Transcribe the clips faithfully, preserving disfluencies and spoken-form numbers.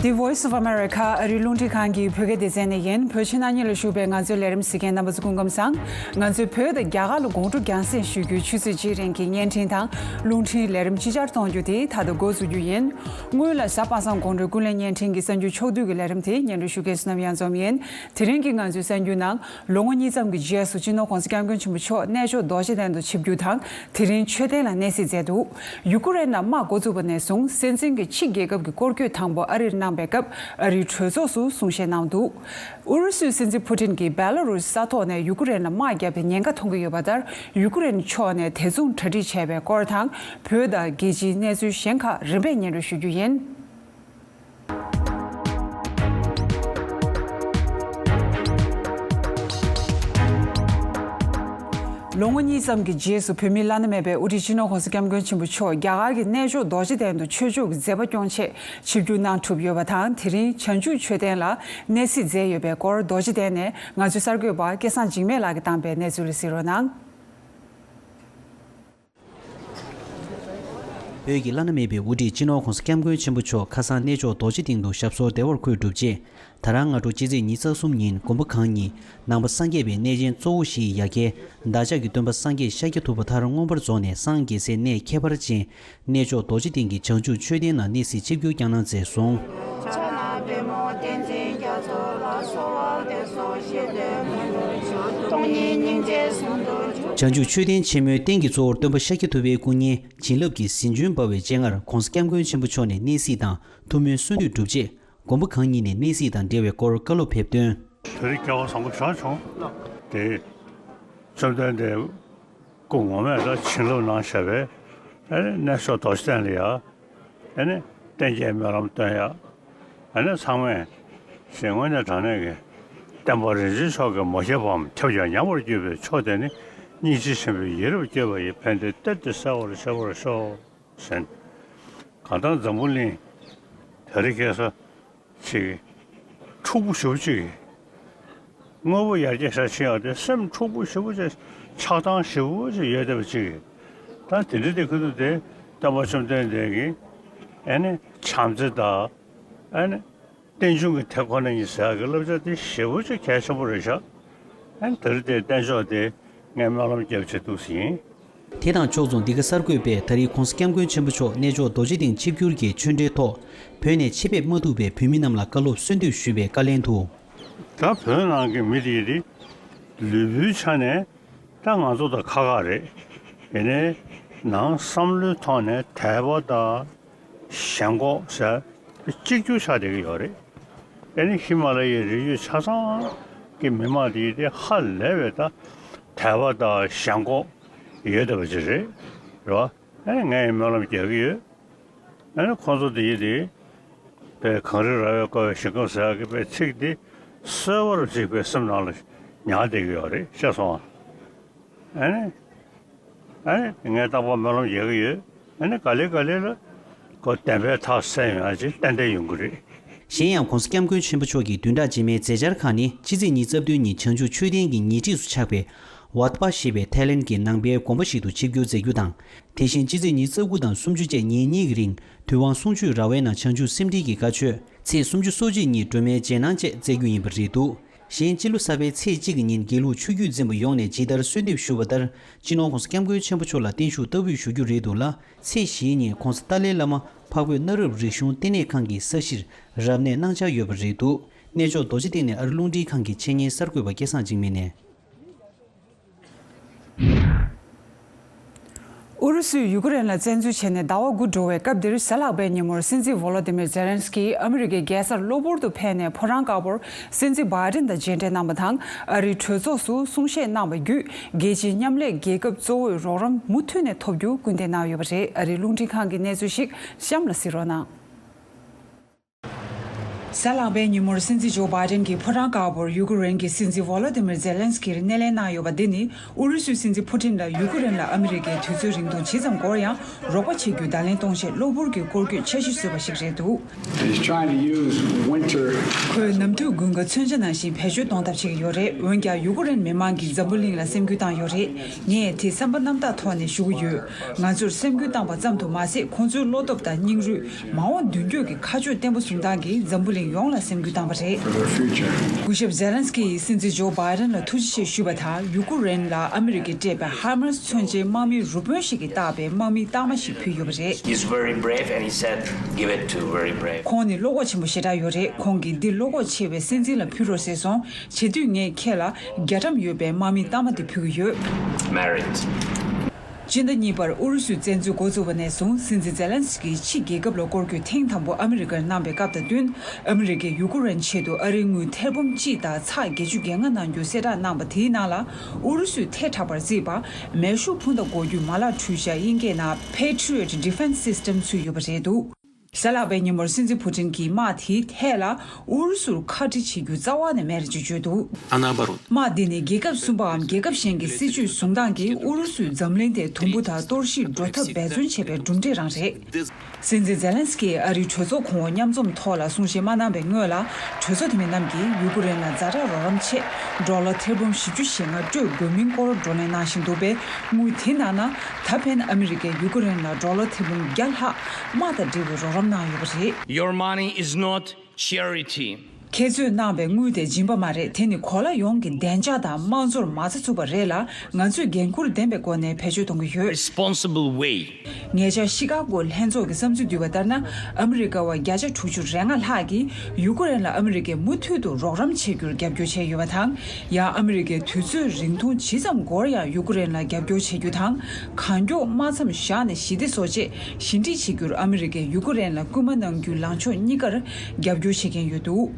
The Voice of America ཨ་རིའི་རླུང་འཕྲིན་ཁང་གི་བོད་སྐད་སྡེ་ཚན་ནས་ཡིན། བོད་ཕྱི་ནང་གཉིས་ལ་བཞུགས་པའི་ང་ཚོའི་ལས་རིམ་གཟིགས་མཁན་རྣམ་པ་ཚོ་སྐུ་ཁམས་བཟང་། ང་ཚོས་བོད་དང་རྒྱ་གར་ལ་དགོང་དྲོ་རྒྱང་སྲིང་ཞུ་རྒྱུའི་ཆུ་ཚོད་གཅིག་རིང་གི་བརྙན་འཕྲིན་དང་རླུང་འཕྲིན་ལས་རིམ་ཅིག་ཅར་གཏོང་རྒྱུ་དེ་ད་ལྟ་འགོ་འཛུགས་རྒྱུ་ཡིན། སྔོན་ལ་གཟའ་པ་སངས་དགོང་དྲོའི་ཀུན་གླེང་བརྙན་འཕྲིན་གྱི་གསར་འགྱུར་ཕྱོགས་བསྡུས་ཀྱི་ལས་རིམ་དེ་སྙན་སྒྲོན་ཞུ་མཁན་བསོད་ནམས་གཡང་འཛོམས་ཡིན། དེ་རིང་གི་ང་ཚོའི་གསར་འགྱུར་ནང་ལོ་ངོ་གཉིས་ཙམ་གྱི་རྗེས་སུ་སྤྱི་ནོར་༸གོང་ས་༸སྐྱབས་མགོན་ཆེན་པོ་མཆོག་གནས་མཆོག་རྡོ་རྗེ་གདན་དུ་ཆིབས་བསྒྱུར་དང་དེ་རིང་མཆོད་རྟེན་ལ་གནས་གཟིགས་མཛད་འདུག་ཡུ་ཀེ་རེན་ནང་དམག་འགོ་བཙུགས་པ་ནས་བཟུང་སྲིད་འཛིན་གྱི་ཕྱི་རྒྱལ་ཁབ་ཀྱི་སྐོར་སྐྱོད་དང་པོ་ཨ་རིར་གནང་པའི་སྐབས་ཨ་རིའི་གྲོས་ཚོགས་སུ་གསུང་བཤད་གནང་འདུག་ཨུ་རུ་སུའི་སྲིད་འཛིན་ཕུ་ཏིན་གྱིས་བེ་ལ་རུས་ས་ཐོག་ནས་ཡུ་ཀེ་རེན་ལ་དམག་བརྒྱབ་པའི་ཉེན་ཁ་མཐོང་གི་ཡོད་པ་ལྟར་ཡུ་ཀེ་རེན་ཕྱོགས་ནས་དེ་མཚུངས་གྲ་སྒྲིག་བྱས་པའི་སྐོར་དང་བོད་དང་རྒྱལ་སྤྱིའི་གནས་ཚུལ་གཞན་ཁག་རིམ་པས་སྙན་སྒྲོན་ཞུ་རྒྱུ་ཡིན། ལོ་ངོ་གཉིས་ཙམ་གྱི་རྗེས་སུ་བོད་མིའི་བླ་ན་མེད་པའི་དབུ་ཁྲིད་སྤྱི་ནོར་༸གོང་ས་༸སྐྱབས་མགོན་ཆེན་པོ་མཆོག་རྒྱ་གར་གྱི་གནས་མཆོག་རྡོ་རྗེ་གདན་དུ་ཆོས་ཕྱོགས་ཀྱི་མཛད་པ་སྐྱོང་ཆེད་ཆིབས་བསྒྱུར་གནང་གྲུབ་ཡོད་པ་དང་། དེ་རིང་བྱང་ཆུབ་མཆོད་རྟེན་ལ་གནས་གཟིགས་མཛད་ཡོད་པའི་སྐོར་རྡོ་རྗེ་གདན་ནས་ང་ཚོའི་གསར་འགོད་པ་སྐལ་བཟང་འཇིགས་མེད་ལགས་ཀྱིས་བཏང་པའི་གནས་ཚུལ་ལ་གཟིགས་རོགས་གནང་། བོད་ཀྱི་བླ་ན་མེད་པའི་དབུ་ཁྲིད་སྤྱི་ནོར་༸གོང་ས་༸སྐྱབས་མགོན་ཆེན་པོ་མཆོག་ཁ་སང་གནས་མཆོག་རྡོ་རྗེ་གདན་དུ་ཞབས་སོར་བདེ་བར་འཁོད་གྲུབ་རྗེས། ད་རང་སྔ་དྲོ་སྤྱི་ཚེས་ཉི་ཤུ་རྩ་གསུམ་ཉིན་དགོན་པ་གང་ཉིད་ནང་པ་སངས་རྒྱས་པའི་གནས་ཆེན་གཙོ་བོ་བཞིའི་ཡ་གྱལ་བདག་ཅག་གི་སྟོན་པ་སངས་རྒྱས་ཤཱཀྱ་ཐུབ་པ་མཐར་མངོན་པར་རྫོགས་ནས་སངས་རྒྱས་སའི་གནས་ཁྱད་པར་ཅན་གནས་མཆོག་རྡོ་རྗེ་གདན་གྱི་བྱང་ཆུབ་མཆོད་རྟེན་ནང་གནས་གཟིགས་ཆིབས་བསྒྱུར་བསྐྱངས་གནང་མཛད་སོང་། བྱང་ཆུབ་མཆོད་རྟེན་ཆེན་མོའི་རྟེན་གྱི་གཙོ་བོར་སྟོན་པ་ཤཱཀྱ་ཐུབ་པའི་སྐུ་བརྙན་བྱིན་རླབས་ཀྱི་ཟིལ་ཆུན་འབར་བའི་སྤྱན་སྔར་༸གོང་ས་༸སྐྱབས་མགོན་ཆེན་པོ་མཆོག་ནས་གནས་གཟིགས་དང་ཐུགས་སྨོན་གསོལ་འདེབས་གྲུབ་རྗེས། དགོན་པ་གང་ཉིད་ནས་གནས་གཟིགས་དང་འབྲེལ་བའི་སྐོར་བཀའ་སློབ་ཕེབས་དོན། དེ་རིང་སྐལ་བ་བཟང་པོ་ཞེ་དྲག་བྱུང་། དེ་བཅོམ་ལྡན་འདས་སྐུ་ངོ་མས་ད་བྱིན་རླབས་གནང་བཞག་པའི་ཨ་ནི་གནས་མཆོག་རྡོ་རྗེ་གདན་ལ་ཡ་ཨ་ནི་རྟེན་གྱི་སྨོན་ལམ་སྟོན་ཡ། ཨ་ནི་ཚང་མས་ཞེས་དངོས་གནས་དྲང་གནས་ཀྱི་བསྟན་པ་རིན་ཆེན་མཆོག་གི་མ་ཁྱབ་པའམ་ཁྱབ་ཀྱང་ཉམས་པར་གྱུར་པའི་མཆོག་དེ་ནི་སྙིང་རྗེ་ཆེན་པོའི་ཡིད་རབ་བསྐྱོད་པ་ཡི་ཕན་བདེའི་གཏེར་དུ་གསལ་བར་ཤོག་ཟེར། གང་ལྟར་འཛམ་བུ་གླིང་དེ་རིང་ཁ་སང་ཅིག་འཁྲུག་པོ་ཞེ་པོ་ཅིག་གིས་དངོས་པོ་ཡར་རྒྱས་ཤར་ཕྱིན་ཡག་དེ་སེམས་འཁྲུག་པོ་ཞེ་པོ་ཅིག་ཆགས་སྡང་ཞེ་པོ་ཅིག་ཡོད་བསྡད་པ་ཅིག་གིས། ད་དེ་འདྲ་དེ་ཁུ་ཐུག་དེ་སྟོན་པ་བཅོམ་ལྡན་འདས་ཀྱིས་ཨ་ནི་བྱམས་བརྩེ་དང་ཨ་ནི་རྟེན་འབྱུང་གི་དེ་ཁོ་ན་ཉིད་ཟེར་ཡག་གི་བསླབ་བྱ་དེ་ཞེ་པོ་ཅིག་གལ་ཆེན་པོ་རེད་ཤག་ཨ་ནི་དེ་རིང་དེ་རྟེན་མཆོག་དེ་ངས་སྨོན་ལམ་རྒྱབ་བྱས་འདུག་ཟིན། དེ་དང་ཕྱོགས་མཚུངས་འདི་ག་གསར་འགོད་པས་ད་རེས་༸གོང་ས་༸སྐྱབས་མགོན་ཆེན་པོ་མཆོག་གནས་མཆོག་རྡོ་རྗེ་གདན་ཆིབས་བསྒྱུར་གྱི་ཆོས་འབྲེལ་ཐོག་བོད་ནས་ཆེད་ཕེབས་མ་ཐུབ་པའི་བོད་མི་རྣམས་ལ་བཀའ་སློབ་གསོལ་འདེབས་ཞུས་པའི་བཀའ་ལན་དུ། ད་བོད་ནང་གི་མི་དེ་ཡིན་ཏེ་ལུས་པོའི་ཆ་ནས་ད་ང་ཚོ་དང་ཁ་ཁ་རེད། ཡིན་ནའི་ནང་བསམ་བློའི་ཐོག་ནས་དད་པ་དང་ཞེན་ཁོག་ཟེར་གཅིག་གྱུར་ཆགས་བསྡད་ཀྱི་ཡོད་རེད། ཨ་ནི་ཧི་མ་ལ་ཡའི་རི་རྒྱུད་ཆ་ཚང་གི་མི་མང་དེ་ཡིན་ཏེ་ཧ་ལས་པའི་ད་དད་པ་དང་ཞེན་ཁོག་ཡོད་བསྡད་པ་ཅིག་རེད། རེད་བ། ཨ་ནི་ངས་སྨོན་ལམ་རྒྱག་གི་ཡོད། ཨ་ནི་ཁོང་ཚོ་དེ་ཡིན་ཏེ་པའི་གངས་རི་ར་བས་བསྐོར་བའི་ཞིང་ཁམས་ཟེར་ཡག་གི་པའི་ཚིག་དེ་གསོལ་བ་རུ་གཅིག་པའི་སེམས་ནང་ལ་ཉར་བསྡད་ཀྱི་ཡོད་རེད། ཤེས་སོང་ཨ། ཨ་ནི། ཨ་ནི་ངས་རྟག་པར་སྨོན་ལམ་རྒྱག་གི་ཡོད། ཨ་ནི་ག་ལེ་ག་ལེ་ལ་ཁོ་བདེན་པའི་མཐའ་གསལ་ཡོང་ཡ་ཅིག་ཏན་ཏན་ཡོང་གི་རེད། གཞན་ཡང་༸གོང་ས་༸སྐྱབས་མགོན་ཆེན་པོ་མཆོག་གི་བདུན་ཕྲག་རྗེས་མའི་མཛད་འཆར་ཁག་ནི་ཕྱི་ཚེས་ཉི་ཤུ་རྩ་བདུན་ཉིན་བྱང་ཆུབ་མཆོད་རྟེན་གྱི་ཉེ་འཁྲིས་སུ་ཆགས་པའི་ཝཱ་ཏི་པ་ཞེས་པའི་ཐའི་ལེན་གྱི་ནང་པའི་དགོན་པ་ཞིག་ཏུ་ཆིབས་བསྒྱུར་མཛད་རྒྱུ་དང་། དེ་བཞིན་ཕྱི་ཚེས་ཉི་ཤུ་རྩ་དགུ་དང་སུམ་ཅུ་བཅས་ཉིན་གཉིས་ཀྱི་རིང་དུས་དབང་གསུང་ཆོས་ར་བའི་ནང་བྱང་ཆུབ་སེམས་འགྲེལ་གྱི་བཀའ་ཆོས། ཚེས་སུམ་ཅུ་སོ་གཅིག་ཉིན་སྒྲོལ་མའི་རྗེས་གནང་བཅས་སྩལ་རྒྱུ་ཡིན་པ་རེད་འདུག་གཞན་སྤྱི་ལོ་གསར་པའི་ཚེས་གཅིག་གི་ཉིན་དགེ་ལུགས་ཆོས་བརྒྱུད་འཛིན་པ་ཡོངས་ནས་ཇི་ལྟར་གསོལ་འདེབས་ཞུ་བ་ལྟར་སྤྱི་ནོར་༸གོང་ས་༸སྐྱབས་མགོན་ཆེན་པོ་མཆོག་ལ་བརྟན་བཞུགས་བསྟར་འབུལ་ཞུ་རྒྱུ་རེད་འདུག་ལ། ཚེས་བཞིའི་ཉིན་༸གོང་ས་ཏཱ་ལའི་བླ་མ་འཕགས་བོད་གནའ་རབས་རིག་གཞུང་ལྟེ་གནས་ཁང་གི་ས་གཞིར་རབ་གནས་གནང་འཆར་ཡོད་པ་རེད་འདུག་གནས་མཆོག་རྡོ་རྗེ་གདན་ནས་ཨ་རི་རླུང་འཕྲིན་ཁང་གི་འཆད་ཉན་གསར་འགོད་པ་སྐལ་བཟང་འཇིགས་མེད་ནས། ཨུ་རུ་སུས་ཡུ་ཀེ་རེན་ལ་བཙན་འཛུལ་བྱས་ནས་ཟླ་བ་དགུ་འགྲོ་བའི་སྐབས་འདིར་གཟའ་ལྷག་པའི་ཉིན་མོར་སྲིད་འཛིན་ཝོ་ལོ་ཏི་མིར་ཛེ་ལན་སི་ཀི་ཨ་མི་རི་ཀའི་རྒྱལ་སར་གློ་བུར་དུ་ཕེབས་ནས་ཕོ་བྲང་དཀར་པོར་སྲིད་འཛིན་བྷའི་ཏིན་དང་མཇལ་འཕྲད་གནང་བ་དང་། ཨ་རིའི་གྲོས་ཚོགས་སུ་གསུང་བཤད་གནང་བ་བརྒྱུད་རྒྱལ་སྤྱིའི་མཉམ་ལས་རྒྱལ་ཁབ་གཙོ་བོས་རོགས་རམ་མུ་མཐུད་ནས་ཐོབ་རྒྱུ་སྐུལ་འདེད་གནང་ཡོད་པ་རེད། ཨ་རིའི་རླུང་འཕྲིན་ཁང་གི་གནས་ཚུལ་ཞིག་གཤམ་ལ་གཟིགས་རོགས་གནང་། གཟའ་ལྷག་པའི་ཉིན་མོར་སྲིད་འཛིན་ཇོ་བྷའི་ཌེན་གྱིས་ཕོ་བྲང་དཀར་པོར་ཡུ་ཀེ་རེན་གྱི་སྲིད་འཛིན་ཝོ་ལོ་དི་མིར་ཛེ་ལན་སི་ཀིར་སྣེ་ལེན་གནང་ཡོད་པ་འདི་ནི་ཨུ་རུ་སུའི་སྲིད་འཛིན་ཕུ་ཏིན་ལ་ཡུ་ཀེ་རེན་ལ་ཨ་མི་རི་ཀའི་དུས་ཚོད་རིང་ཐུང་ཇི་ཙམ་འགོར་ཡང་རོགས་པ་བྱེད་རྒྱུའི་བརྡ་ལན་གཏོང་ཆེད་གློ་བུར་གྱི་སྐོར་སྐྱོད་འཆར་གཞི་བཟོས་པ་ཞིག་རེད་འདུག། He's trying to use winter. ཁོས་ནམ་དུས་དགུན་ཁ་མཚོན་ཆ་ནང་བཞིན་བེད་སྤྱོད་གཏོང་ཐབས་བྱེད་ཀྱི་ཡོད་རེད། འོན་ཀྱང་ཡུ་ཀེ་རེན་མི་མང་གིས་འཛམ་བུ་གླིང་ལ་སེམས་འགུལ་བཏང་ཡོད་རེད། ངས་དེ་བསམ་པ་རྣམ་དག་ཐོག་ནས་ཞུ་གི་ཡོད། ང་ཚོར་སེམས་འགུལ་བཏང་བ་ཙམ་དུ་མ་ཟད། ཁོང་ཚོའི་བློ་སྟོབས་དང་སྙིང་རུས། མ་འོངས་མདུན་སྐྱོད་ཀྱི་ཁ་ཕྱོགས་བརྟན་པོ་བཟུང་སྟངས་ཀྱིས་འཛམ་བུ་གླིང་ཡོངས་ལ་སེམས་འགུལ་བཏང་བ་རེད། For their future. སྐུ་ཞབས་ཛེ་ལན་སི་ཀི་ཡིས་སྲིད་འཛིན་ཇོ་བྷའི་ཌེན་ལ་ཐུགས་རྗེ་ཆེ་ཞུས་པ་དང་། ཡུ་ཀེ་རེན་ལ་ཨ་མི་རི་ཀས་སྤྲད་པའི་ཧ་མར་སི་མཚོན་ཆའི་དམག་མིའི་རུ་དཔོན་ཞིག་གིས་བཏགས་པའི་དམག་མིའི་རྟགས་མ་ཞིག་ཕུལ་ཡོད་པ་རེད། He's very brave and he said, "Give it to very brave." ཁོང་ནི་བློ་ཁོག་ཆེན་པོ་ཞེ་དྲག་ཡོད་རེད། ཁོང་གིས་འདི་བློ་ཁོག་ཆེ་བའི་སྲིད་འཛིན་ལ་ཕུལ་རོགས་ཟེར་སོང་། བྱེད་དུས་ངས་ཁྱེད་ལ་རྒྱ་གྲམ་ཡོད་པའི་དམག་མིའི་རྟགས་མ་དེ་ཕུལ་གྱི་ཡོད། Married. སྤྱི་ཟླ་གཉིས་པར་ཨུ་རུ་སུས་བཙན་འཛུལ་འགོ་བཙུགས་པ་ནས་བཟུང་། སྲིད་འཛིན་ཛེ་ལན་སི་ཀིས་ཕྱི་རྒྱལ་ཁབ་ལ་སྐོར་སྐྱོད་ཐེངས་དང་པོ་ཨ་མི་རི་ཀར་གནང་བའི་སྐབས་དང་བསྟུན། ཨ་མི་རི་ཀས་ཡུ་ཀེ་རེན་ཆེད་དུ་ཨ་རིའི་དངུལ་ཐེར་འབུམ་གཅིག་དང་ཚེག་བརྒྱད་ཅུ་གྱ་ལྔ་གནང་རྒྱུ་གསལ་བསྒྲགས་གནང་བ་དེའི་ནང་ལ། ཨུ་རུ་སུས་ཐལ་དྲགས་པར་བརྩིས་པ་མེ་ཤུགས་འཕུར་མདའ་འགོག་རྒྱུའི་མ་ལག་འཕྲུལ་ཆས། དབྱིན་སྐད་ནང་Patriot Defense System ཚུད་ཡོད་པ་རེད་འདུག། གཟའ་ལྷག་པའི་ཉིན་མོར་སྲིད་འཛིན་ཕུ་ཏིན་གྱིས་དམག་དེའི་ཐད་ལ་ཨུ་རུ་སུར་ཁ་འདྲི་བྱེད་རྒྱུ་རྩ་བ་ནས་མེད་ཅེས་བརྗོད་འདུག། А наоборот. དམག་འདི་ནི་རྒྱལ་ཁབ་གསུམ་པའམ་རྒྱལ་ཁབ་གཞན་གྱི་སྲིད་ཇུས་བཟུང་སྟངས་ཀྱིས་ཨུ་རུ་སུའི་འཛམ་གླིང་དེ་དུམ་བུ་དང་གཏོར་བཤིག་འགྲོ་ཐབས་འབད་བརྩོན་བྱས་པའི་གྲུབ་འབྲས་རང་རེད། སྲིད་འཛིན་ཛེ་ལན་སི་ཀིས་ཨ་རིའི་གྲོས་ཚོགས་གོང་འོག་མཉམ་འཛོམས་ཐོག་ལ་གསུང་བཤད་མ་གནང་བའི་སྔོན་ལ། གྲོས་ཚོགས་དེ་མི་རྣམས་ཀྱིས་ཡུ་ཀེ་རེན་ལ་ཛ་དྲག་རོགས་རམ་ཆེད་ཌོ་ལར་ཐེར་འབུམ་བཞི་བཅུ་ཞེ་ལྔ་སྤྲོད་དགོས་མིན་སྐོར་བགྲོ་གླེང་གནང་བཞིན་འདུག་པས། དངུལ་དེ་གནང་ན་ད་ཕན་ཨ་མི་རི་ཀས་ཡུ་ཀེ་རེན་ལ་ཌོ་ལར་ཐེར་འབུམ་བརྒྱ་ལྷག་དམག་དང་འབྲེལ་བའི་རོགས་རམ་གནང་ཡོད་པ་རེད། Your money is not charity. ཁྱེད་ཚོས་གནང་བའི་དངུལ་དེ་སྦྱིན་པ་མ་རེད། དེ་ནི་གོ་ལ་ཡོངས་ཀྱི་བདེ་འཇགས་དང་དམངས་འཚོར་མ་རྩ་ཚུགས་པ་རེད་ལ། ང་ཚོས་འགན་འཁུར་ལྡན་པའི་སྒོ་ནས་བེད་སྤྱོད་གཏོང་གི་ཡོད། Responsible way. ཉེ་ཆར་ཤི་ཀ་གོ་ལྷན་ཚོགས་ཀྱི་བསམ་ཚུལ་བསྡུས་པ་ལྟར་ན། ཨ་མི་རི་ཀ་བ་བརྒྱ་ཆ་དྲུག་ཅུ་རེ་ལྔ་ལྷག་གིས་ཡུ་ཀེ་རེན་ལ་ཨ་མི་རི་ཀས་མུ་མཐུད་དུ་རོགས་རམ་བྱེད་རྒྱུར་རྒྱབ་སྐྱོར་བྱས་ཡོད་པ་དང་། ཡང་ཨ་མི་རི་ཀས་དུས་ཚོད་རིང་ཐུང་ཇི་ཙམ་འགོར་ཡང་ཡུ་ཀེ་རེན་ལ་རྒྱབ་སྐྱོར་བྱེད་རྒྱུ་དང་། གང་མགྱོགས་དམག་མཚམས་བཞག་ནས་ཞི་བདེ་བཟོ་ཆེད་ཞི་འགྲིག་བྱེད་རྒྱུར་ཨ་མི་རི་ཀས་ཡུ་ཀེ་རེན་ལ་སྐུལ་མ་གནང་རྒྱུའི་ལངས་ཕྱོགས་གཉིས་ཀར་རྒྱབ་སྐྱོར་བྱེད་མཁན་ཡོད་འདུག།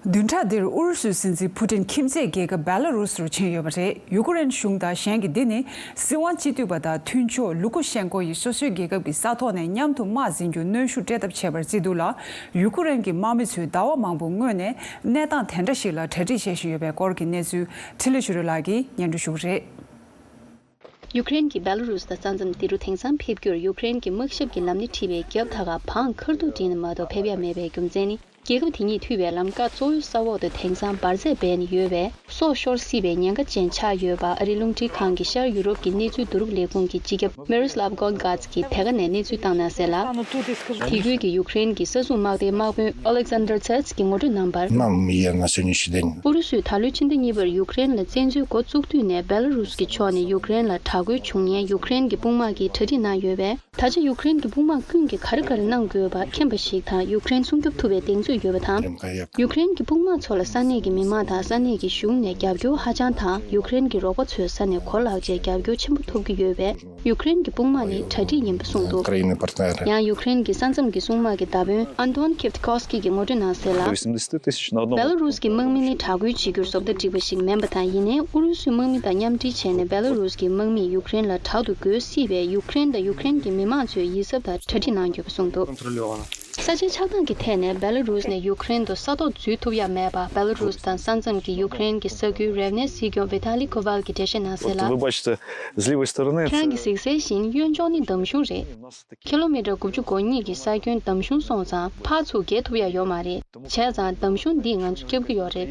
བདུན་ཕྲག་འདིར་ཨུ་རུ་སུའི་སྲིད་འཛིན་ཕུ་ཏིན་ཁྱིམ་མཚེས་རྒྱལ་ཁབ་བེ་ལ་རུ་སུར་ཕྱིན་ཡོད་པ་རེད། ཡུ་ཀེ་རེན་གཞུང་དང་གཞན་གྱིས་འདི་ནི་སྲིད་དབང་སྤྱི་འཐུས་པ་དང་མཐུན་ཕྱོགས་ལུ་ཀུ་ཤེན་ཀོ་ཡིས་སོ་སོའི་རྒྱལ་ཁབ་ཀྱི་ས་ཐོག་ནས་མཉམ་དུ་དམག་འཛིན་རྒྱུར་གནོན་ཤུགས་སྤྲད་ཐབས་བྱས་པར་བརྩི་འདུག་ལ། ཡུ་ཀེ་རེན་གྱི་དམག་མི་ཚོས་ཟླ་བ་མང་པོའི་སྔོན་ནས་གནས་སྟངས་དེ་འདྲ་ཞིག་ལ་གྲ་སྒྲིག་བྱེད་བཞིན་ཡོད་པའི་སྐོར་གྱི་གནས་ཚུལ་འཕྲིན་ལས་ཆོས་སྒྲོན་ལགས་ཀྱིས་སྙན་སྒྲོན་ཞུ་གི་རེད། ཡུ་ཀེ་རེན་གྱིས་བེ་ལ་རུ་སི་དང་ས་མཚམས་དེ་རུ་དེང་སང་ཕེབས་རྒྱུར་ཡུ་ཀེ་རེན་གྱི་དམག་ཞབས་ཀྱི་ལམ་སྣེ་ཁྲིད་པའི་རྒྱབ་ཐག་ག་བང་མཁར་གདུགས་བསྒྲིགས་ནས་མ་གཏོགས་ཕེབས་ཡ་མེད་པའི་རྒྱུ་མཚན་ནི། རྒྱལ་ཁབ་དེ་གཉིས་མཐུད་པའི་ལམ་ཀ་གཙོ་བོའི་ས་འོག་ཏུ་དེང་སང་འབར་རྫས་སྦས་ནས་ཡོད་པས། སྲོག་ཤོར་སྲིད་པའི་ཉེན་ཁ་ཅན་ཆགས་ཡོད་པ། ཨ་རིའི་རླུང་འཕྲིན་ཁང་གི་ཤར་ཡུ་རོབ་ཀྱི་གནས་ཚུལ་བསྡུ་རུབ་ལས་ཁུངས་ཀྱི་སྤྱི་ཁྱབ་མེ་རོ་སི་ལབ་གོན་གྷ་ཛི་ཀྱིས་དེ་ག་ནས་གནས་ཚུལ་བཏང་གནང་གསལ་ལ། དེ་ཁུལ་གྱི་ཡུ་ཀེ་རེན་གྱི་ས་སྲུང་དམག་སྡེའི་དམག་དཔོན་ཨོ་ལེག་ཛན་ཌར་ཚེ་ཚི་གིས་ངོ་སྤྲོད་གནང་བར། Нам є на сьогоднішній день. ཨུ་རུ་སུས་ད་ལོའི་ཕྱི་ཟླ་གཉིས་པར་ཡུ་ཀེ་རེན་ལ་བཙན་འཛུལ་འགོ་བཙུགས་དུས་ནས་བེ་ལ་རུ་སི་གི་ཕྱོགས་ནས་ཡུ་ཀེ་རེན་ལ་དྲག་རྒོལ་བྱུང་ཉེན་ཡུ་ཀེ་རེན་གྱི་དཔུང་དམག་གིས་གྲ་སྒྲིག་གནང་ཡོད་པས། ད་ཆ་ཡུ་ཀེ་རེན་གྱི་དཔུང་དམག་ཀུན་གྱིས་ག་རེ་ག་རེ་གནང་དགོས་པ་མཁྱེན་པ་ཞིག་དང་། ཡུ་ཀེ་རེན་སྲུང་སྐྱོབ་ཐུབ་པའི་གདེང་ཚོད་ཡོད་པ་དང་། ཡུ་ཀེ་རེན་གྱི་དཔུང་དམག་ཚོ་ལ་ས་གནས་ཀྱི་མི་མང་དང་ས་གནས་ཀྱི་གཞུང་ནས་རྒྱབ་སྐྱོར་ཧ་ཅང་དང་། ཡུ་ཀེ་རེན་གྱི་རོགས་པ་ཚོའི་ས་ནས་གོ་ལག་བཅས་རྒྱབ་སྐྱོར་ཆེན་པོ་ཐོབ་ཀྱི་ཡོད་པས། ཡུ་ཀེ་རེན་གྱི་དཔུང་དམག་ནི་གྲ་སྒྲིག་ཡིན་པ་གསུངས་འདུག། Країни-партнери. ཡང་ཡུ་ཀེ་རེན་གྱི་ས་མཚམས་ཀྱི་སྲུང་དམག་གི་མདའ་དཔོན་ཨན་ཏོན་ཁིབ་ཏི་ཀོ་སི་ཀི་གིས་ངོ་སྤྲོད་གནང་གསལ་ལ། Восемьдесят тысяч на одного. བེ་ལ་རུ་སི་གི་དམག་མི་ནི་དྲག་རྒོལ་བྱེད་རྒྱུར་བཟོ་ལྟ་འགྲིག་པ་ཞིག་མིན་པ་དང་། ཡིན་ནའི་ཨུ་རུ་སུའི་དམག་མི་དང་མཉམ་འབྲེལ་བྱས་ནས་བེ་ལ་རུ་སི་གི་དམག་མིས་ཡུ་ཀེ་རེན་ལ་དྲག་ཏུ་རྒོལ་སྲིད་པས། ཡུ་ཀེ་རེན་དང་ཡུ་ཀེ་རེན་གྱི་མི་མང་ཚོས་ཡིད་གཟབ་དང་གྲ་སྒྲིག་གནང་དགོས་པ་གསུངས་འདུག། ས་ཆའི་ཆགས་སྟངས་ཀྱི་ཐད་ནས་བེ་ལ་རུ་སི་ནས་ཡུ་ཀེ་རེན་དུ་ས་ཐོག་འཛུལ་ཐུབ་ཡ་མེད་པ། བེ་ལ་རུ་སི་དང་ས་མཚམས་ཀྱི་ཡུ་ཀེ་རེན་གྱི་ས་ཁུལ་རེབ་ནེ་སྲིད་སྐྱོང་ཝི་ཐ་ལི་ཀོ་ཝལ་གྱིས་འགྲེལ་བཤད་གནང་གསལ་ལ། Вот вы бачите, з лівої сторони. ཁྱེད་རང་གིས་གཟིགས་གསལ་བཞིན་གཡོན་ཕྱོགས་ནི་འདམ་གཞུང་རེད། ཀི་ལོ་མི་ཊར་དགུ་བཅུ་གོ་གཉིས་ཀྱི་ས་ཁྱོན་འདམ་གཞུང་སོང་ཙང་ཕར་ཚུར་བརྒལ་ཐུབ་ཡ་ཡོད་མ་རེད། བྱས་ཙང་འདམ་གཞུང་འདིས་ང་ཚོ་བསྐྱབ་ཀྱི་ཡོད་རེད།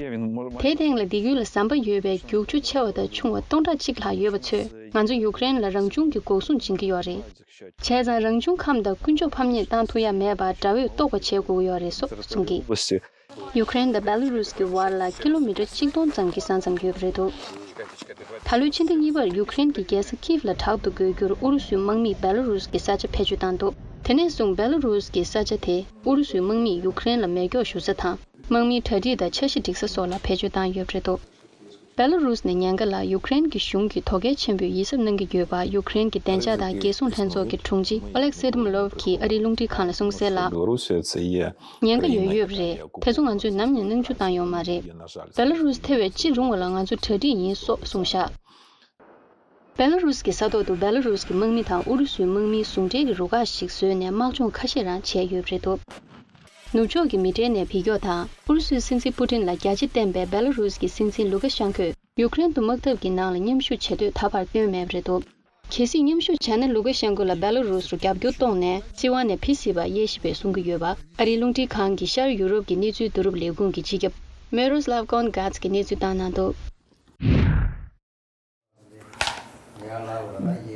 དེའི་སྟེང་ལ་སྡིགས་ཡུལ་ལ་ཟམ་པ་ཡོད་པའི་རྒྱུག་ཆུ་ཆེ་བ་དང་ཆུང་བ་སྟོང་ཕྲག་གཅིག་ལྷག་ཡོད་པ་ཚོས་ང་ཚོ་ཡུ་ཀེ་རེན་ལ་རང་བྱུང་གི་འགོག་སྲུང་སྦྱིན་གྱི་ཡོད་རེད། བྱས་ཙང་རང་བྱུང་ཁམས་དང་ཀུན་སྤྱོད་ཕམ་ཉེས་བཏང་ཐུབ་ཡ་མེད་པར་དགྲ་བོས་རྟོགས་པ་བྱེད་དགོས་ཀྱི་ཡོད་རེད་སོགས་གསུངས་ཀྱིས། ཡུ་ཀེ་རེན་དང་བེ་ལ་རུ་སི་གི་བར་ལ་ཀི་ལོ་མི་ཊར་གཅིག་སྟོང་ཙམ་གྱི་ས་མཚམས་ཡོད་པ་རེད་འདུག། ད་ལོའི་ཕྱི་ཟླ་གཉིས་པར་ཡུ་ཀེ་རེན་གྱི་རྒྱལ་ས་ཀིབ་ལ་དྲག་ཏུ་རྒོལ་རྒྱུར་ཨུ་རུ་སུའི་དམག་མིས་བེ་ལ་རུ་སི་གི་ས་ཆ་བེད་སྤྱོད་བཏང་འདུག། དེ་ནས་བཟུང་བེ་ལ་རུ་སི་གི་ས་ཆ་དེ་ཨུ་རུ་སུའི་དམག་མིས་ཡུ་ཀེ་རེན་ལ་མེ་སྒྱོགས་གཞུ་ས་དང་། དམག་མིའི་གྲ་སྒྲིག་དང་འཆར་གཞི་སྒྲིག་ས་སོགས་ལ་བེད་སྤྱོད་བཏང་ཡོད་པ་རེད་འདུག། བེ་ལ་རུ་སི་ནས་ཉེན་ཁ་ལ་ཡུ་ཀེ་རེན་གྱི་གཞུང་གིས་དོ་གལ་ཆེན་པོས་ཡིད་གཟབ་གནང་གི་ཡོད་པ་ཡུ་ཀེ་རེན་གྱི་བདེ་འཇགས་དང་རྒྱལ་སྲུང་ལྷན་ཚོགས་ཀྱི་དྲུང་ཆེ་ཨོ་ལེག་སེ་ཏི་མོ་ལོབ་ཀྱིས་ཨ་རིའི་རླུང་འཕྲིན་ཁང་ལ་གསུངས་གསལ་ལ། Білорусі це є. ཉེན་ཁ་ཡོད་ཡོད་པ་རེད། དེ་ཚོ་ང་ཚོས་ནམ་ཡང་སྣང་ཆུང་བཏང་ཡོད་མ་རེད། བེ་ལ་རུ་སི་ཐེ་བའི་ཅི་རུང་བ་ལ་ང་ཚོ་གྲ་སྒྲིག་ཡིན་སོགས་གསུངས་བཞག། སྦེ་ལ་རུས་ཀྱི་ས་ཐོག་ཏུ་སྦེ་ལ་རུས་ཀྱི་དམག་མི་དང་ཨུ་རུ་སུའི་དམག་མིའི་ཟུང་འབྲེལ་གྱི་རུ་ཁག་ཞིག་བཟོས་ནས་དམག་སྦྱོང་ཁ་ཤས་རང་བྱས་ཡོད་པ་རེད་འདུག་ནུབ་ཕྱོགས་ཀྱི་མི་གྲལ་ནས་བེད་སྐྱོག་དང་ཨུ་རུ་སུའི་སྲིད་འཛིན་པུ་ཏིན་ལ་རྒྱ་ཆེ་བསྟན་པའི་སྦེ་ལ་རུས་ཀྱི་སྲིད་འཛིན་ལུ་ཀ་ཤན་ཁོས་ཡུཀ་རེན་དུ་དམག་འཐབ་ཀྱི་ནང་ལ་མཉམ་ཞུགས་བྱེད་འདོད་ད་བར་བཏོན་མེད་པ་རེད་འདུག་གལ་སྲིད་མཉམ་ཞུགས་བྱས་ན་ལུ་ཀ་ཤན་ཁོ་ལ་སྦེ་ལ་རུས་རུ་རྒྱབ་སྐྱོར་གཏོང་ནས་སྲིད་དབང་ནས་ཕུད་སྲིད་པ་དབྱེ་ཞིབ་པས་གསུང་གི་ཡོད་པ་ཨ་རིའི་རླུང་འཕྲིན་ཁང་གི་ཤར་ཡུ་རོབ་ཀྱི་གནས་ཚུལ་བསྡུ་རུབ་ལས་ཁུངས་ཀྱི་སྤྱི་ཁྱབ་མེ་རོ་སི་ལབ་ཀོན་གྷ་ཛི་གིས་གནས་ཚུལ་བཏང་གནང་འདུག་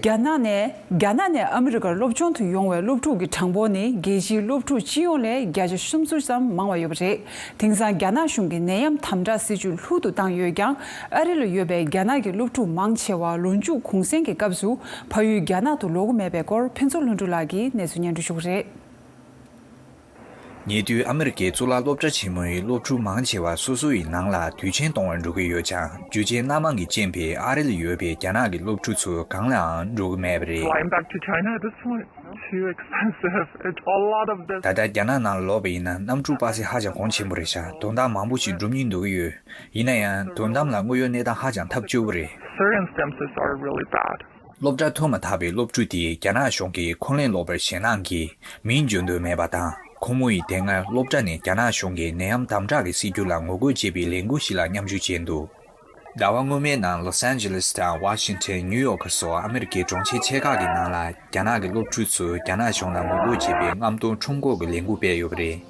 རྒྱ་ནག་ནས་རྒྱ་ནག་ནས་ཨ་མི་རི་ཀར་སློབ་སྦྱོང་དུ་ཡོང་བའི་སློབ་ཕྲུག་གི་གྲངས་འབོར་ནི་རྒྱལ་སྤྱིའི་སློབ་ཕྲུག་སྤྱི་ཡོངས་ལས་བརྒྱ་ཆ་སུམ་ཅུ་ཙམ་མང་བ་ཡོད་པ་རེད། དེང་སང་རྒྱ་ནག་གཞུང་གིས་ནད་ཡམས་དམ་དྲག་སྲིད་ཇུས་ལྷུག་ཏུ་བཏང་ཡོད་ཀྱང་། ཨ་རི་ལ་ཡོད་པའི་རྒྱ་ནག་གི་སློབ་ཕྲུག་མང་ཆེ་བ་ལོ་མཇུག་གུང་སེང་གི་སྐབས་སུ་ཕ་ཡུལ་རྒྱ་ནག་ཏུ་ལོག་གི་མེད་པའི་སྐོར་ཕུན་ཚོགས་ལྷུན་གྲུབ་ལགས་ཀྱིས་གནས་ཚུལ་སྙན་སྒྲོན་ཞུ་གི་རེད། ཉེ་དུས་ཨ་མི་རི་ཀའི་གཙུག་ལག་སློབ་གྲྭ་ཆེན་མོའི་སློབ་ཕྲུག་མང་ཆེ་བ་སོ་སོ་ཡི་ནང་ལ་དུས་ཆེན་གཏོང་བར་འགྲོ་གི་ཡོད་ཀྱང་། རྒྱུ་རྐྱེན་སྣ་མང་གི་རྐྱེན་པས་ཨ་རི་ལ་ཡོད་པའི་རྒྱ་ནག་གི་སློབ་ཕྲུག་ཚོ་གང་ལའང་འགྲོ་གི་མེད་པ་རེད། Flying back to China at this point, too expensive. It's a lot of this. ད་ལྟ་རྒྱ་ནག་ནང་ལོག་པ་ཡིན་ན་གནམ་གྲུ་པ་སེ་ཧ་ཅང་གོང་ཆེན་པོ་རེད་ཤག་དོན་དག་མང་པོ་ཞིག་སྒྲུབ་སྙིང་འདོད་ཀྱི་ཡོད། ཡིན་ན་ཡང་དོན་དམ་ལ་དངོས་ཡོད་གནས་སྟངས་ཧ་ཅང་ཐབས་སྐྱོ་པོ་རེད། Circumstances are really bad. སློབ་གྲྭ་ཐོན་མ་ཐག་པའི་སློབ་ཕྲུག་དེས་རྒྱ་ནག་གཞུང་གིས་འཁོན་ལན་སློག་པར་ཞེད་སྣང་གིས་མིང་བརྗོད་འདོད་མེད་པ་དང་། ཁོང་མོ་ཡིས་དེ་སྔ་སློབ་གྲྭ་ནས་རྒྱ་ནག་གཞུང་གིས་ནད་ཡམས་དམ་དྲག་གི་སྲིད་ཇུས་ལ་ངོ་རྒོལ་བྱེད་པའི་ལས་འགུལ་ཞིག་ལ་མཉམ་ཞུགས་བྱས་འདུག་ཟླ་བ་སྔོན་མའི་ནང་ལོ་སན་ཇི་ལེས་དང་ཝ་ཤིང་ཊོན། ནིའུ་ཡོག་སོགས་ཨ་མི་རི་ཀའི་གྲོང་ཁྱེར་ཆེ་ཁག་གི་ནང་ལ་རྒྱ་ནག་གི་སློབ་ཕྲུག་ཚོས་རྒྱ་ནག་གཞུང་ལ་ངོ་རྒོལ་བྱེད་པའི་རྔམ་སྟོན་ཁྲོམ་སྐོར་གྱི་ལས་འགུལ་སྤེལ་ཡོད་པ་རེད།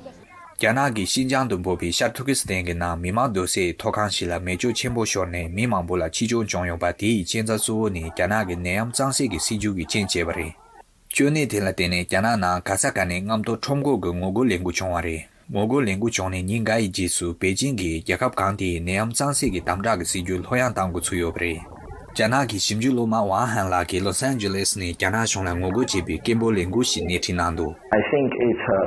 རྒྱ་ནག་གི་ཤིན་ཅང་དུ་འབོད་པའི་ཤར་ཏུར་ཀི་སི་ཐན་གྱི་ནང་མི་མང་སྡོད་སའི་ཐོག་ཁང་ཞིག་ལ་མེ་སྒྱོགས་ཆེན་པོ་ཤོར་ནས་མི་མང་པོ་ལ་འཆི་གཅོད་བྱུང་ཡོད་པ། དེའི་རྐྱེན་རྩ་གཙོ་བོ་ནི་རྒྱ་ནག་གི་ནད་ཡམས་གཙང་སེལ་གྱི་སྲིད་ཇུས་ཀྱི་རྐྱེན་བྱས་པ་རེད། སྐྱོ་གནས་དེ་ལ་བརྟེན་ནས་རྒྱ་ནག་ནང་ག་ས་ག་ནས་རྔམ་སྟོན་ཁྲོམ་སྐོར་གྱི་ངོ་རྒོལ་ལས་འགུལ་བྱུང་བ་རེད། ངོ་རྒོལ་ལས་འགུལ་བྱུང་ནས་ཉིན་འགའ་ཡི་རྗེས་སུ་པེ་ཅིང་གིས་རྒྱལ་ཁབ་གང་དེའི་ནད་ཡམས་གཙང་སེལ་གྱི་དམ་དྲག་གི་སྲིད་ཇུས་ལྷོད་ཡངས་གཏང་འགོ་ཚུགས་ཡོད་པ་རེད། རྒྱ་ནག་གི་ཞིབ་འཇུག་སློབ་མ་ཝང་ཧན་ལགས་ཀྱིས་ལོ་སན་ཇི་ལེས་ནས་རྒྱ་ནག་གཞུང་ལ་ངོ་རྒོལ་བྱེད་པའི་སྐད་འབོད་ལས་འགུལ་ཞིག་སྣེ་ཁྲིད་གནང་འདུག I think it's a,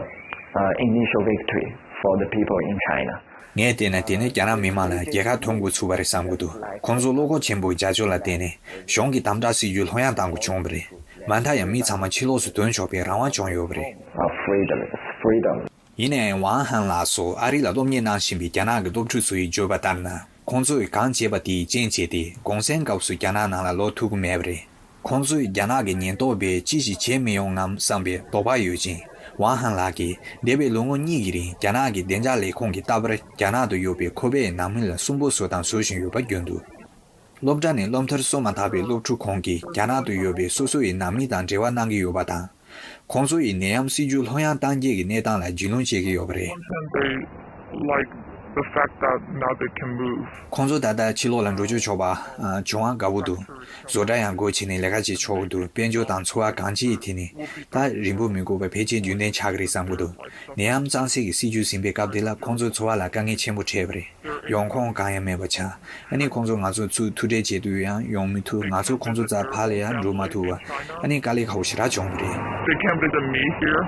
uh, initial victory for the people in China. ངས་བལྟས་ན་དེ་ནི་རྒྱ་ནག་མི་མང་ལ་རྒྱལ་ཁ་ཐོབ་འགོ་ཚུགས་པ་རེད་བསམ་གྱི་འདུག་ཁོང་ཚོ་བློ་ཁོག་ཆེན་པོས་རྒྱབ་སྐྱོར་ལ་བརྟེན་ནས་གཞུང་གི་དམ་དྲག་སྲིད་ཇུས་ལྷོད་ཡངས་གཏང་དགོས་བྱུང་བ་རེད། མ་མཐའ་ཡང་མི་ཚང་མ་ཕྱི་ལོགས་སུ་ཐོན་ཆོག་པའི་རང་དབང་བྱུང་ཡོད་པ་རེད། Uh, freedom, freedom. ཡིན་ནའང་ཝང་ཧན་ལགས་སོགས་ཨ་རི་ལ་སློབ་གཉེར་གནང་བཞིན་པའི་རྒྱ་ནག་གི་སློབ་ཕྲུག་ཚོ་ཡིས་བརྗོད་པ་ལྟར་ན། ཁོང་ཚོས་གང་བྱས་པ་དེའི་རྐྱེན་བྱས་ཏེ་གུང་སེང་སྐབས་སུ་རྒྱ་ནག་ནང་ལ་ལོག་ཐུབ་ཀྱི་མེད་པ་རེད། ཁོང་ཚོས་རྒྱ་ནག་གི་ཉེན་རྟོག་པས་ཅི་ཞིག་བྱེད་མི་ཡོང་ངམ་བསམ་པའི་དོགས་པ་ཡོད་ཅིང་། ཝང་ཧན་ལགས་ཀྱིས་འདས་པའི་ལོ་ངོ་གཉིས་ཀྱི་རིང་རྒྱ་ནག་གི་བདེ་འཇགས་ལས་ཁུངས་ཀྱིས་རྟག་པར་རྒྱ་ནག་ཏུ་ཡོད་པའི་ཁོ་པའི་ནང་མི་ལ་སུན་པོ་བཟོ་དང་བཟོ་བཞིན་ཡོད་པ་བརྗོད་འདུག་སློབ་གྲྭ་ནས་སློབ་མཐར་སོན་མ་ཐག་པའི་སློབ་ཕྲུག་ཁོང་གིས་རྒྱ་ནག་ཏུ་ཡོད་པའི་སོ་སོ་ཡི་ནང་མི་དང་འབྲེལ་བ་གནང་གི་ཡོད་པ་དང་། ཁོང་ཚོ་ཡི་ནད་ཡམས་སྲིད་ཇུས་ལྷོད་ཡངས་གཏང་རྒྱུ་གི་གནས་སྟངས་ལ་རྒྱུས་ལོན་བྱེད་ཀྱི་ཡོད་པ་རེད། And they like the fact that now they can move. ཁོང་ཚོ་ད་ལྟ་ཕྱི་ལོགས་ལ་འགྲོ་སྐྱོད་ཆོག་པ་བྱུང་བ་དགའ་པོ་འདུག་བཟོ་གྲྭ་ཡང་སྒོ་ཕྱེ་ནས་ལས་ཀ་བྱེད་ཆོག་གི་འདུག་དཔལ་འབྱོར་དང་འཚོ་བ་གང་ཅིའི་ཐད་ནས་ད་རིང་པོ་མི་དགོས་པར་ཕལ་ཆེར་རྒྱུན་ལྡན་ཆགས་ཀྱི་རེད་བསམ་གྱི་འདུག་ནད་ཡམས་གཙང་སེལ་གྱི་སྲིད་ཇུས་ཟིན་པའི་སྐབས་དེ་ལ་ཁོང་ཚོའི་འཚོ་བ་ལ་དཀའ་ངལ་ཆེན་པོ་འཕྲད་པ་རེད། ཡོང་ཁུངས་གང་ཡང་མེད་པ་ཆགས། ཨ་ནི་ཁོང་ཚོ་ང་ཚོ་ཚུར་ཐུག་འཕྲད་བྱེད་དུས་ཡང་ཡོང་མི་ཐུབ། ང་ཚོ་ཁོང་ཚོ་རྩར་ཕར་ལ་ཡང་འགྲོ་མ་ཐུབ་པ། ཨ་ནི་དཀའ་ལས་ཁག་པོ་ཞེ་དྲག་བྱུང་བ་རེད། They can't visit me here.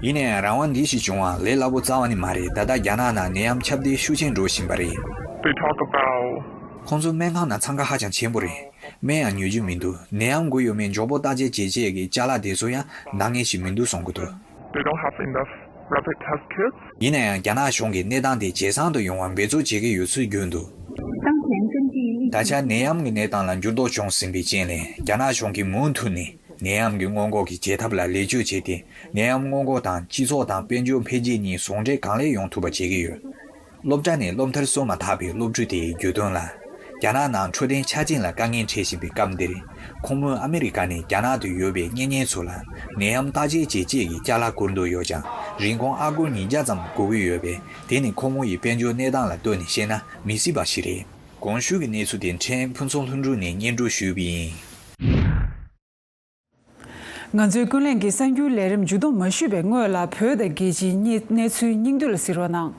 ཡིན་ནའང་རང་དབང་འདི་ཞིག་བྱུང་བ་ལས་སླ་པོ་རྩ་བ་ནས་མ་རེད། ད་ལྟ་རྒྱ་ནག་ནང་ནད་ཡམས་ཁྱབ་གདལ་ཤུགས་ཆེན་འགྲོ་བཞིན་པ་རེད། They talk about ཁོང་ཚོ་སྨན་ཁང་ནང་འཚང་ཁ་ཧ་ཅང་ཆེན་པོ་རེད། སྨན་ཡང་ཉོ་རྒྱུ་མི་འདུག་ནད་ཡམས་འགོས་ཡོད་མེད་མགྱོགས་པོ་བརྟག་དཔྱད་བྱེད་ཆེད་ཀྱི་ཅ་ལག་དེ་ཚོ་ཡང་འདང་ངེས་ཤིག་མི་འདུག་གསུང་གི་འདུག They don't have enough rapid test kits. ཡིན་ན་ཡང་རྒྱ་ནག་གཞུང་གིས་གནས་སྟངས་དེ་ཇེ་བཟང་དུ་ཡོང་བར་འབད་རྩོལ་བྱེད་ཀྱི་ཡོད་ཚུལ་བརྗོད་འདུག་ད་ཆ་ནད་ཡམས་ཀྱི་གནས་སྟངས་ལ་འགྱུར་ལྡོག་བྱུང་ཟིན་པའི་རྐྱེན་ལས་རྒྱ་ནག་གཞུང་གིས་མུ་མཐུད་ནས་ནད་ཡམས་ཀྱི་སྔོན་འགོག་གི་བྱེད་ཐབས་ལ་ལེགས་བཅོས་བྱས་ཏེ་ནད་ཡམས་སྔོན་འགོག་དང་སྤྱི་ཚོགས་དང་དཔལ་འབྱོར་འཕེལ་རྒྱས་གཉིས་ཟུང་འབྲེལ་གང་ལེགས་ཡོང་ཐུབ་པ་བྱེད་ཀྱི་ཡོད། སློབ་གྲྭ་ནས་སློབ་མཐར་སོན་མ་ཐག་པའི་སློབ་ཕྲུག་དེས་བརྗོད་དོན་ལ། རྒྱ་ནག་ནང་འཕྲོད་བསྟེན་ཆ་རྐྱེན་ལ་དཀའ་ངལ་འཕྲད་བཞིན་པའི་སྐབས་འདིར། ཁོང་མོས་ཨ་མི་རི་ཀ་ནས་རྒྱ་ནག་ཏུ་ཡོད་པའི་གཉེན་ཉེ་ཚོ་ལ་ནད་ཡམས་བརྟག་དཔྱད་བྱེད་ཆེད་ཀྱི་ཅ་ལག་བསྐུར་འདོད་ཡོད་ཀྱང་རིན་གོང་ཨ་སྒོར་ཉིས་བརྒྱ་ཙམ་དགོས་ཀྱི་ཡོད་པས། དེ་ནི་ཁོང་མོ་ཡི་དཔལ་འབྱོར་གནས་སྟངས་ལ་ལྟོས་ནས་བཤད་ན་མི་སྲིད་པ་ཞིག་རེད། གོང་ཞུས་ཀྱི་གནས་ཚུལ་དེ་ཕྲན་ཕུན་ཚོགས་ལྷུན་གྲུབ་ནས་སྙན་སྒྲོན་ཞུས་པ་ཡིན། ང་ཚོའི་ཀུན་གླེང་གི་གསར་འགྱུར་ལས་རིམ་མཇུག་བསྡོམས་མ་ཞུས་པའི་སྔོན་ལ་བོད་དང་རྒྱལ་སྤྱིའི་གནས་གནས་ཚུལ་སྙིང་བསྡུས་ལ་གཟིགས་རོགས་གནང་།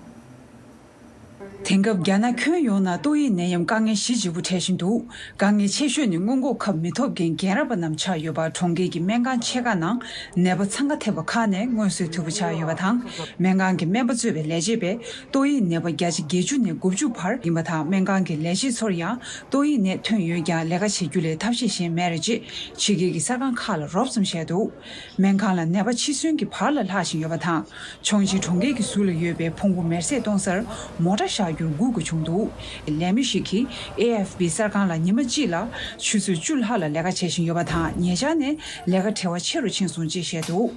དེང་སྐབས་རྒྱ་ནག་ཁྱོན་ཡོངས་ནང་ཏོག་དབྱིབས་ནད་ཡམས་དཀའ་ངལ་ཞེ་ལྗིད་པོ་འཕྲད་བཞིན་འདུག་དཀའ་ངལ་ཆེ་ཤོས་ནི་སྔོན་འགོག་ཁབ་མི་ཐོབ་མཁན་རྒན་རབས་པ་རྣམས་ཆགས་ཡོད་པ། གྲོང་ཁྱེར་གྱི་སྨན་ཁང་ཆེ་ཁག་ནང་ནད་པ་འཚང་ཁ་ཐེབས་པ་ཁག་ནས་མངོན་གསལ་དོད་པོ་ཆགས་ཡོད་པ་དང་། སྨན་ཁང་གི་སྨན་པ་གཙོས་པའི་ལས་བྱེད་པས་ཏོག་དབྱིབས་ནད་པ་བརྒྱ་ཆ་བརྒྱད་ཅུ་ནས་དགུ་བཅུ་བར་ཡིན་པ་དང་། སྨན་ཁང་གི་ལས་བྱེད་ཚོར་ཡང་ཏོག་དབྱིབས་ནད་ཐོན་ཡོད་ཀྱང་ལས་ཀ་བྱེད་རྒྱུ་ལས་ཐབས་ཤེས་གཞན་མེད་རེད་ཅེས་ཕྱི་རྒྱལ་གྱི་གསར་ཁང་ཁག་ལ་རོབ་ཙམ་བཤད་འདུག་སྨན་ཁང་ལ་ནད་པ་འཆི་གསོན་གྱི་བར་ལ་ལྷག་བཞིན་ཡོད་པ་དང་། ཆོང་ཆེན་གྲོང་ཁྱེར་གྱི་ཟུར་ལ་ཡོད་པའི་ཕུང་པོ་མེར་སྲེག་གཏོང་སར་མོ་ཊ་བཞག་ རྒྱུར་སྒུག་དགོས་བྱུང་འདུག་ལས་མི་ཞིག་གིས་ཨེ་ཨེཕ་པི་གསར་ཁང་ལ་ཉི་མ་གཅིག་ལ་ཆུ་ཚོད་བཅུ་ལྷག་ལ་ལས་ཀ་བྱེད་བཞིན་ཡོད་པ་དང་། ཉེ་ཆར་ནས་ལས་ཀ་བྲེལ་བ་ཆེ་རུ་ཕྱིན་སོང་ཅེས་བཤད་འདུག་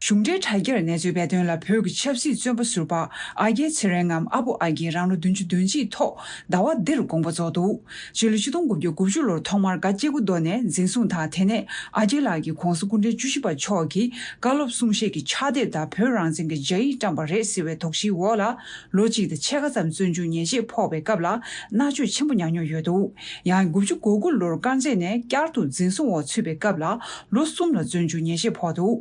གཞུང་འབྲེལ་དྲ་རྒྱར་གནས་ཚུལ་སྤེལ་དོན་ལ། བོད་ཀྱི་ཆབ་སྲིད་བཙོན་པ་ཟུར་པ་ཨ་རྒྱལ་ཚེ་རིང་ངམ་ཨ་པོ་ཨ་རྒྱལ་རང་ལོ་བདུན་ཅུ་དོན་གཅིག་ཐོག་ཟླ་བ་འདིར་དགོངས་པ་རྫོགས་འདུག་སྤྱི་ལོ་ཆིག་སྟོང་དགུ་བརྒྱ་དགུ་བཅུ་ལོར་ཐོག་མར་སྒ་སྐྱེ་རྒུ་མདོ་ནས་འཛིན་བཟུང་དང་། དེ་ནས་ཨ་རྒྱལ་ལགས་ཀྱིས་༧གོང་ས་སྐུ་ཕྲེང་བཅུ་བཞི་པ་མཆོག་གི་བཀའ་སློབ་གསུང་བཤད་ཀྱི་ཕྱག་དེབ་དང་བོད་རང་བཙན་གྱི་སྦྱར་ཡིག་བཀྲམ་པ་རེད་ཟེར་བའི་དོགས་གཞིའི་འོག་ལ། ལོ་གཅིག་དང་ཕྱེད་ཀ་ཙམ་བཙོན་འཇུག་ཉེས་ཆད་ཕོག་པའི་སྐབས་ལ་མནར་གཅོད་ཆེན་པོ་མྱངས་མྱོང་ཡོད་འདུག་ཡང་དགུ་བཅུ་གོ་དགུ་ལོར་དཀར་མཛེས་ནས་བསྐྱར་དུ་འཛིན་བཟུང་འོག་ཚུད་པའི་སྐབས་ལ་ལོ་གསུམ་ལ་བཙོན་འཇུག་ཉེས་ཆད་ཕོག་འདུག་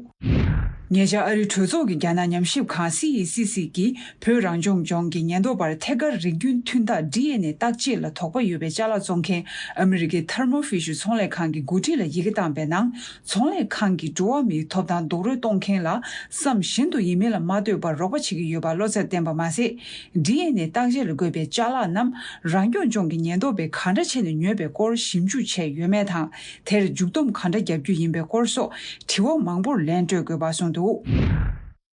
ཉེ་ཆར་ཨ་རིའི་གྲོས་ཚོགས་ཀྱི་རྒྱ་ནག་ཉམས་ཞིབ་ཁང་སི་ཨི་སི་སི་གིས་བོད་རང་སྐྱོང་ལྗོངས་ཀྱི་ཉེན་རྟོག་པར་ཐད་ཀར་རིགས་རྒྱུན་མཐུན་རྟགས་ཌི་ཨེན་ཨེ་བརྟག་དཔྱད་ལ་དོགས་པ་ཡོད་པའི་ཅ་ལག་བཙོང་མཁན་ཨ་མི་རི་ཀའི་Thermo Fisher ཚོང་ལས་ཁང་གི་འགོ་ཁྲིད་ལ་ཡི་གེ་བཏང་པའི་ནང་། ཚོང་ལས་ཁང་གིས་འགྲོ་བ་མིའི་ཐོབ་ཐང་རྡོག་རོལ་གཏོང་མཁན་ལ་བསམ་བཞིན་དུ་ཡིན་མིན་ལ་མ་ལྟོས་པར་རོགས་པ་བྱེད་ཀྱི་ཡོད་པ་བློ་འཚབ་བསྟན་པ་མ་ཟད། ཌི་ཨེན་ཨེ་བརྟག་དཔྱད་ལ་དགོས་པའི་ཅ་ལག་རྣམས་རང་སྐྱོང་ལྗོངས་ཀྱི་ཉེན་རྟོག་པས་ག་འདྲ་བྱས་ནས་ཉོས་པའི་སྐོར་ཞིབ་འཇུག་བྱས་ཡོད་མེད་དང་། དེར་མཇུག་སྡོམ་ག་འདྲ་རྒྱབ་རྒྱུ་ཡིན་པའི་སྐོར་སོགས་དྲི་བ་མང་པོར་ལན་སྤྲོད་དགོས་པ་གསུངས་འདུག་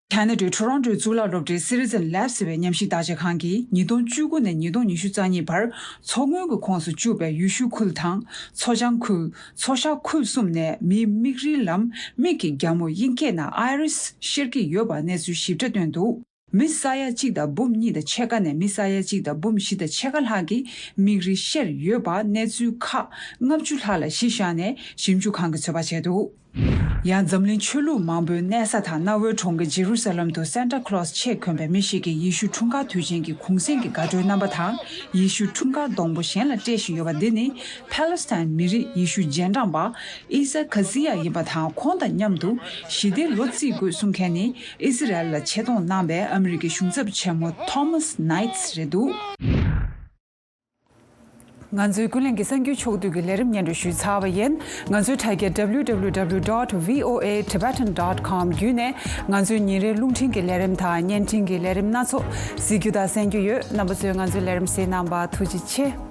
ཁ་ན་ཌའི་ཊོ་རོན་ཊོའི་གཙུག་ལག་སློབ་གྲྭའི་Citizen Lab ཟེར་བའི་ཉམས་ཞིབ་བརྟག་དཔྱད་ཁང་གིས་ཉིས་སྟོང་བཅུ་དགུ་ནས་ཉིས་སྟོང་ཉི་ཤུ་རྩ་གཉིས་བར་མཚོ་སྔོན་གྱི་ཁོངས་སུ་བཅུག་པའི་ཡུལ་ཤུལ་ཁུལ་དང་། མཚོ་བྱང་ཁུལ། མཚོ་ཤར་ཁུལ་གསུམ་ནས་མིའི་མིག་རིལ་ལམ་མིག་གི་རྒྱ་མོ་དབྱིན་སྐད་ནང་Iris ཤར་གྱི་ཡོད་པ་གནས་ཚུལ་ཞིབ་ཕྲ་བཏོན་འདུག་མི་ས་ཡ་གཅིག་དང་འབུམ་གཉིས་དང་ཕྱེད་ཀ་ནས་མི་ས་ཡ་གཅིག་དང་འབུམ་བཞི་དང་ཕྱེད་ཀ་ལྷག་གིས་མིག་རིལ་ཤར་ཡོད་པ་གནས་ཚུལ་ཁག་ལྔ་བཅུ་ལྷག་ལ་གཞི་བཞག་ནས་ཞིབ་འཇུག་ཁང་གིས་ཚོད་དཔག་བྱས་འདུག་ཡང་འཛམ་གླིང་ཆོས་ལུགས་མང་པོའི་གནས་ས་དང་གནའ་བོའི་གྲོང་ཁྱེར་ཇེ་རུ་ས་ལམ་དུ་Santa Claus ཆས་གོན་པའི་མི་ཞིག་གིས་ཡེ་ཤུ་འཁྲུངས་སྐར་དུས་ཆེན་གྱི་གུང་གསེང་གི་དགའ་སྤྲོའི་རྣམ་པ་དང་། ཡེ་ཤུ་འཁྲུངས་སྐར་སྡོང་པོ་གཞན་ལ་སྤྲད་བཞིན་ཡོད་པ་འདི་ནི་ཕཱ་ལེ་སི་ཐན་མི་རིགས་ཡེ་ཤུ་རྗེས་འབྲང་པ་ཨི་ས་ཁ་སི་ཡ་ཡིན་པ་དང་། ཁོང་དང་མཉམ་དུ་ཞི་བདེའི་ལོ་བརྩི་དགོས་གསུང་མཁན་ནི་ཨི་སི་རལ་ལ་ཆེད་གཏོང་གནང་བའི་ཨ་མི་རི་ཀའི་གཞུང་ཚབ་ཆེན་མོ་Thomas Knights རེད་འདུག་ང་ཚོའི་ཀུན་གླེང་གི་གསར་འགྱུར་ཕྱོགས་བསྡུས་ཀྱི་ལས་རིམ་སྙན་སྒྲོན་ཞུས་ཚར་བ་ཡིན། ང་ཚོའི་དྲ་རྒྱ་W W W dot V O A Tibetan dot com བརྒྱུད་ནས་ང་ཚོའི་ཉིན་རེའི་རླུང་འཕྲིན་གྱི་ལས་རིམ་དང་བརྙན་འཕྲིན་གྱི་ལས་རིམ་སྣ་ཚོགས་གཟིགས་རྒྱུ་དང་གསན་རྒྱུ་ཡོད། རྣམ་པ་ཚོས་ང་ཚོའི་ལས་རིམ་གཟིགས་གནང་བར་ཐུགས་རྗེ་ཆེ།